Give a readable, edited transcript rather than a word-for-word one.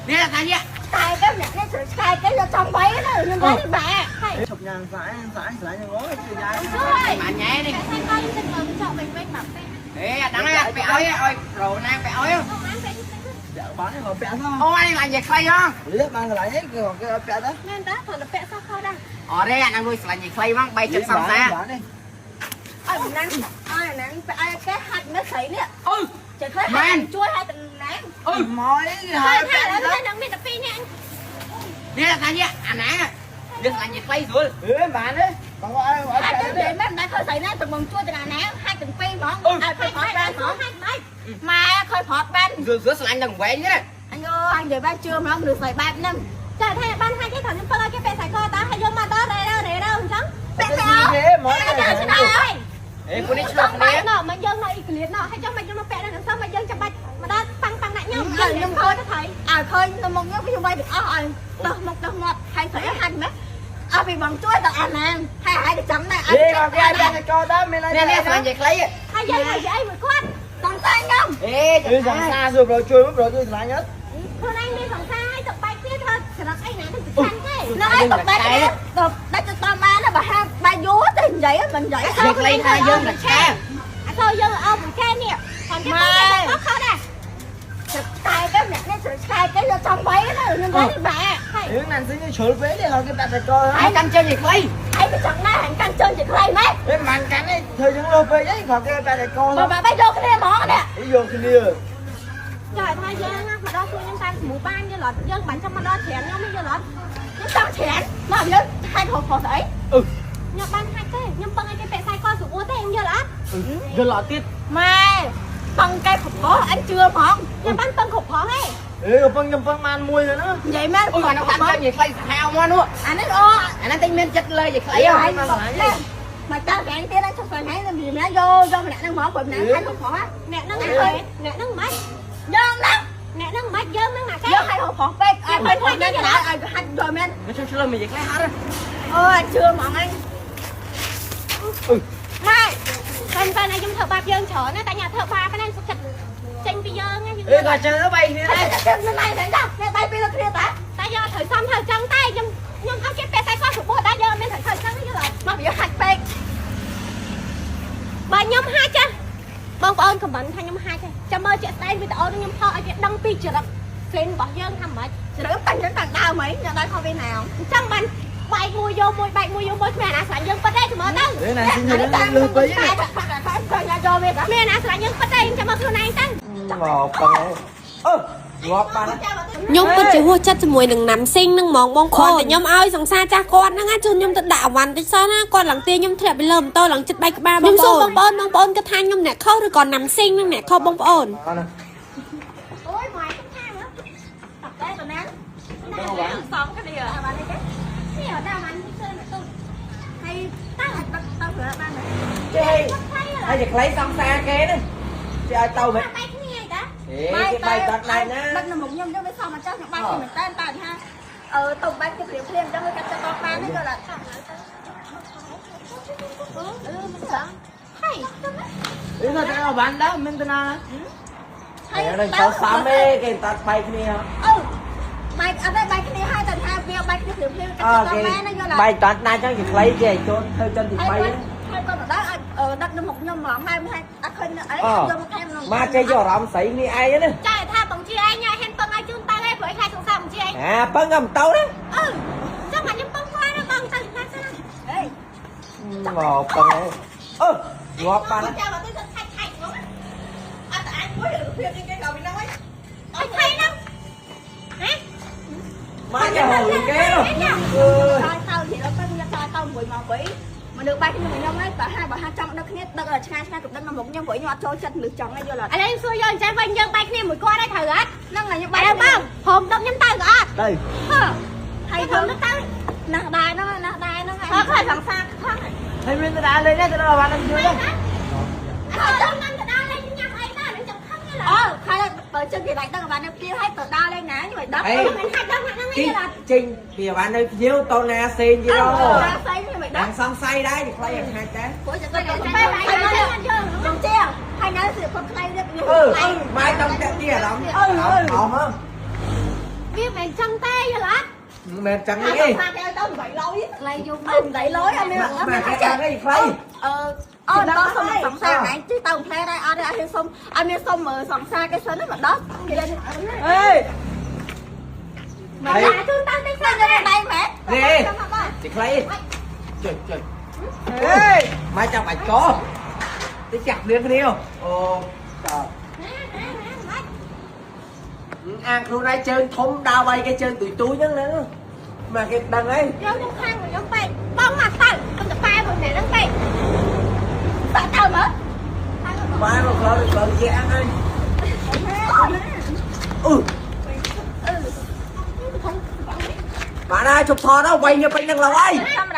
នេះថានេះ តែគេអ្នកនេះឆ្កែគេយកចង់វាយណាខ្ញុំវាយបាក់ហើយ ឈប់ញ៉ាំស្អាតស្អាតស្អាតងងជួយញ៉ាំ ជួយ បានញ៉ែនេះ តែកខ្ញុំទៅមើលកញ្ចក់វិញវិញមកពេល អេអាដឹងហើយពាក់ឲ្យឲ្យប្រូណាពាក់ឲ្យ អូអានពេល ពាក់បានទេមកពាក់សោះ អូអានេះឡាញ់យាយខ្លីហ៎ លើបានកន្លែងគេគេឲ្យពាក់ទៅ មែនតាគ្រាន់តែពាក់សោះខោដែរ អត់ទេអាហ្នឹងលួយស្លាញ់យាយខ្លីហ្មង3ចិត្តសង្សារ បានទេ ឲ្យតំណាងឲ្យតំណាងពាក់ឲ្យគេហាត់មើលស្រីនេះ អឺ ចេះខ្លះជួយឲ្យតំណាង អឺ មកអីគេ ហើ ហើយ យ ថា ពាក់ ឥឡូវនឹងមានតែពីរនាក់ នេះថានេះអាណាយើងស្លាញ់យាយខ្លីស្រួល អេបានទេបងឲ្យឲ្យ ហាត់ ពាក់ទេ ទៅនិយាយមែនមិនដែរឃើញស្រីណាតែមកជួយតំណាងហាត់ទាំងពីរហ្មងឲ្យទៅផត់បានហ្មង ហាច់មិន ម៉ែឃើញផត់បាន ស្រួលស្រួលស្លាញ់ដល់វែងនេះ អញអើយអញនិយាយបានជឿហ្មងឬស្រីបែបហ្នឹង ចាថាបានហាច់ទេថាខ្ញុំពឹងឲ្យគេពាក់ខ្សែកតាហើយយកមកដល់រ៉េរ៉េរ៉េអញ្ចឹង ពាក់ទៅអ គេមក តែឆ្នៃហើយ អេពួកនេះឆ្លោះគ្នា ណ៎មកយើងនៅអ៊ីក្លៀនណ៎ហើយចុះមកយើងមកពាក់នៅនឹងសោះមកយើងចាំបាច់មកដល់ប៉ាំងប៉ាំងដាក់ខ្ញុំខ្ញុំខោទៅថៃ ឲ្យឃើញនៅមុខខ្ញុំខ្ញុំវាយទាំងអស់ឲ្យដោះមុខដោះមាត់ហើយស្រីហាត់មែនអស់ពីបងជួយទៅអាណាងហើយហើយទៅចាំដែរ អេគេឲ្យពាក់កោតើមានអី នេះនេះស្លាញ់យាយខ្លី ហើយយើងឲ្យអីមួយគាត់ សង្សារខ្ញុំ អេ អេសង្សារសួរប្រូជួយមកប្រូជួយស្លាញ់អត់ ខ្លួនឯងមានសង្សារហើយទៅបែកគ្នាធ្វើច្រឹកអីណានឹងប្រឆាំងទេ ហ្នឹងហើយទៅបែកគ្នាទៅដាច់ទៅតាមបានបើហាបែកយូរទៅនិយាយមិននិយាយ យាយខ្លីថាយើងរឆា អត់ទៅយើងអោមួយកែនេះគាត់គេទៅខោដែរ ឆ្កែគេអ្នកនេះឆ្កែគេយកចង់វាយណាខ្ញុំវាយបាក់ ហើយ រឿងណាន់ស៊ីជ្រុលពេកទេគេពាក់តែកោ ហើយកាន់ជើងយាយខ្លី ហើយទៅចង់ណាស់កាន់ជើងជាខ្លីម៉េច អេមិនកាន់ទេធ្វើចឹងលោពេកអីគាត់គេពាក់តែកោ បើបែកយកគ្នាហ្មងនេះ យកគ្នា ចុះថាយើងមកដល់ជួយខ្ញុំតាមស្មូបានយល់អត់យើងបានចាំមកដល់ច្រានខ្ញុំយល់អត់ ខ្ញុំចង់ច្រានមកយើងហាច់ហូបខុសស្អី ខ្ញុំបានហាច់ទេខ្ញុំពឹងឲ្យគេពាក់ខ្សែកស្រួលទេយល់អត់ យល់អត់ទៀត ម៉ែពឹងកែខកអញជឿហ្មង ខ្ញុំបានពឹងគ្រប់ផងទេ អេកំពឹងខ្ញុំពឹងបានមួយទៅណា និយាយមែន អុយអានោះកាន់ជើងយាយខ្លីសាហាវមកនោះ អានេះអូ អាហ្នឹងតែមានចិត្តលើយាយខ្លីហ៎ មកតើថ្ងៃទៀតហ្នឹងជុំថ្ងៃហ្នឹងម្នាក់យកយកម្នាក់ហ្នឹងហ្មងព្រោះម្នាក់ហាច់ហូបខុស អ្នកហ្នឹងហើយអ្នកហ្នឹងមិន យើងណា អ្នកហ្នឹងមិនយើងហ្នឹងណាគេ យកហាច់ហូបខុសពេកឲ្យហូបមែនឲ្យហាច់យកមែន ខ្ញុំឆ្លើយមកយាយខ្លីហត់ អូអញជឿហ្មងអញម៉ែ ប៉ិនប៉ិនឲ្យខ្ញុំធ្វើបាបយើងច្រើនណាតែញ៉ាធ្វើបាបណាសុខចិត្តចេញពីយើងណា អេគាត់ចឹងទៅបែកគ្នា តែ ដែរ តែណៃណៃចានេះបាយពីរគ្នាតា តែយើងអត់ត្រូវសំត្រូវចឹងតែខ្ញុំខ្ញុំអត់គេពាក់ខ្សែកស្រួលដែរយើងអត់មានត្រូវត្រូវចឹងទេយល់អត់ មកវាហាច់ពេក បើខ្ញុំហាច់ចាបងប្អូនខមមិនថាខ្ញុំហាច់ទេចាំមើលជាក់ស្ដែងវីដេអូនេះខ្ញុំថតឲ្យគេដឹងពីចរិតហ្វ្លេនរបស់យើងថាម៉េច ជ្រើតាំងតាំងដើមហីញ៉ាំដល់ខុសពេលណា អញ្ចឹងបានបែកមួយយកមួយបែកមួយយកមួយគ្មានអាណាស្រឡាញ់យើងពិតទេចាំមើលទៅ អេណាស៊ីលើលើពេក តែតែតែតែញ៉ាំយកវាតា គ្មានអាណាស្រឡាញ់យើងពិតទេចាំមើលខ្លួនឯងទៅ មកពឹងអឺងាប់បាន ខ្ញុំពិតជាហួសចិត្តជាមួយនឹងណាំស៊ីងនឹងហ្មងបងគ្រាន់តែខ្ញុំឲ្យសង្សារចាស់គាត់ហ្នឹងណាជូនខ្ញុំទៅដាក់អវ៉ាន់តិចសោះណាគាត់ឡើងទាខ្ញុំធ្លាក់ពីលើម៉ូតូឡើងចិត្តបែកក្បាលបងប្អូនខ្ញុំសួរបងប្អូនបងប្អូនគិតថាខ្ញុំអ្នកខុសឬក៏ណាំស៊ីងនឹងអ្នកខុសបងប្អូន ណា អូយម៉ែខ្ញុំថាមើល តែតំណាង សំគ្នា អាបាននេះគេ នេះអត់ដល់បានជឿមកទូ ហើយតើហាច់ទឹកទៅប្រើបានទេ ចេះ ថៃ ហើយจะខ្លីសង្សារគេហ្នឹងចេះឲ្យទៅវិញ បែកគ្នាឯតា អេគេបែកបាត់ណៃណា ដឹកនៅមុខខ្ញុំខ្ញុំវាសមមកចាស់ខ្ញុំបាយគេមែនតើតើថាអឺទៅបាយគេព្រាមព្រាមអញ្ចឹងវាកាត់ចិត្តតបាននេះក៏ឡាអឺមិនដឹង ហើយ អេថាតែបានដែរមិនទៅណា ហើយ ហ្នឹងទៅសាំឯងគេតាត់បែកគ្នា អឺបាយអត់ទេបាយគ្នាហើយតែថាវាបាយគ្នាព្រាមព្រាមកាត់ អើ ចិត្តត គេ បានណាយល់ បែកតាត់ណាចឹងគេខ្លីគេឲ្យចូលធ្វើចិនទី3 ហើយហើយគាត់មកដល់ឲ្យដឹកនៅមុខខ្ញុំហ្មងម៉ែមិនឲ្យអត់ឃើញអីយកមកថែមក្នុង មកចេះយកអារម្មណ៍ស្រីនេះឯងណា ចាថាបងជាឯងញ៉ាហ៊ានពឹងឲ្យជូនទៅឯងព្រោះឯងខ្លាចសង្សារបងជាឯង អាពឹងក៏មិនទៅណា អឺចឹងមកខ្ញុំពឹងគាត់ណាបងទៅណាសិនណា អេ មកពឹងឯងអឺងាប់បាន ចាំមកទៅឆាច់ឆាច់ហ្មងអត់តែអញមួយភាពជាងគេក៏ពីហ្នឹងឯង អត់ថៃហ្នឹងហ៎ មកចេះហូរគេនោះអើយ តើទៅនិយាយទៅខ្ញុំតើទៅមួយមកវិញមនុស្សបាយខ្ញុំខ្ញុំហ្នឹងបើហាបើហាចង់ដឹកគ្នាដឹកឲ្យឆ្ងាយឆ្ងាយក៏ដឹកនៅមុខខ្ញុំព្រោះខ្ញុំអត់ចូលចិត្តមនុស្សចង់ឯងយល់អត់ ឥឡូវខ្ញុំសួរយកអញ្ចឹងវិញយើងបែកគ្នាមួយគាត់ដែរត្រូវអត់ ហ្នឹងហើយខ្ញុំបាយ បែកបងព្រមដឹកខ្ញុំទៅក៏អត់ ទៅ ហឺ ហើយ ព្រមដឹកទៅ ណាស់ដែរហ្នឹងណាស់ដែរហ្នឹង អត់ខ្លាចសង្សារខឹង ហើយមានទៅដើរលេងទេទៅដល់បានជួយទេ អត់ដល់នឹងទៅដល់លេងញ៉ាំអីទៅនឹងចាំខឹងទេ អូហើយបើជិះគេដាច់ដឹងបាននៅព្រាវហើយទៅដើរលេងណាខ្ញុំឲ្យដឹង មិនហាច់ដល់ហ្នឹង ទី ឯងអត់ ចេញពីបាននៅភ្ញៀវតណាសេងទៀតអូ ដើរផ្សេងខ្ញុំឲ្យដឹង ដាំងសង្ស័យដែរខ្លីឲ្យខាច់ដែរ ព្រោះจะទៅ បែ បែ កបែក បហើយ យើងយើង ខ្ញុំជាហើយនៅសិភខ្លៃរៀបខ្ញុំ អឺ ខ្លៃ ម៉ែតំតាក់ទីអារម្មណ៍អឺអោម វាមិនចឹងទេយល់អត់ មែនចឹងនេះអី គេឲ្យទៅ8លុយ ខ្លីយំ អឺ8លុយអត់មានអត់ ម៉ែ មាន គេចឹងអីខ្លី អឺអូនដល់សុំសង្សារឯងជិះទៅផ្លែដែរអត់ទេអត់ហ៊ានសុំអត់មានសុំមើលសង្សារគេសិនណាមកដល់គេ អេ មកឡាជូនទៅតិចសិន ដៃម៉ែ នេះទីខ្លីចុចចុចអេម៉ែចាំបាច់កតិចចាក់គ្នាគ្នាអូតើអាងខ្លួនឯងជើងធំដើរវាយគេជើងទុយទុយហ្នឹងណាម៉ែគេដឹងអី យកខ្ញុំខាងខ្ញុំពេកបងមកទៅខ្ញុំទៅប៉ែមួយអ្នកហ្នឹងពេក បាក់ទៅមើល ម៉ែមកក្រោយក្រោយជាអាងអីអឺបាទហើយជប់ថតទៅវាយគ្នាពេញហ្នឹងឡើយ ចាំ